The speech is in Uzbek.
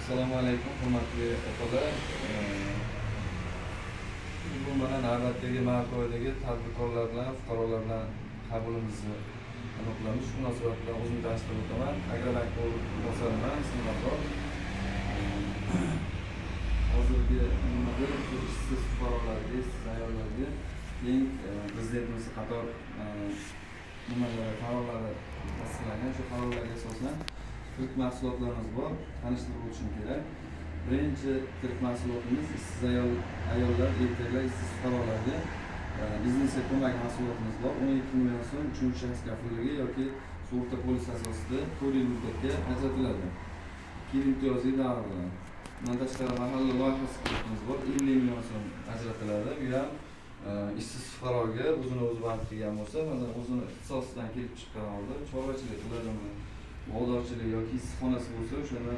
Assalomu alaykum, hurmatli opalar. Bu mana navbatdagi mart oyidagi tadbirkorlar bilan, fuqarolar bilan qabulimizni nima qilamiz. Shu munosabat bilan o'zimni tanishtirib o'taman. Agrobank o'rinbosariman, ismim Abror. Hozirgi nimada shu ishsiz fuqarolarga, ishsiz ayollarga keng prezidentimiz qator nimalari, qarorlari tasdiqlangan. Shu qarorlarga asosan tirik mahsulotlarimiz bor, tanishtirib o'tishim kerak. Birinchi tirik mahsulotimiz ishsiz ayollar, erkaklar, ishsiz fuqarolarga biznesga ko'mak mahsulotimiz bor. 12 million so'm uchinchi shaxs kafilligi yoki sug'urta polisi asosida 4 yil muddatga ajratiladi. 2 yil imtiyozli davr bilan. Bundan tashqari, mahalla loyihasi kreditimiz bor, 50 million so'm ajratiladi. Bu ham ishsiz fuqaroga o'zini o'zi band qilgan bo'lsa, masalan, o'zini ixtisosidan kelib chiqqan holda chorvachilik qiladimi, bog'dorchilik yoki issiqxonasi bo'lsa, o'shani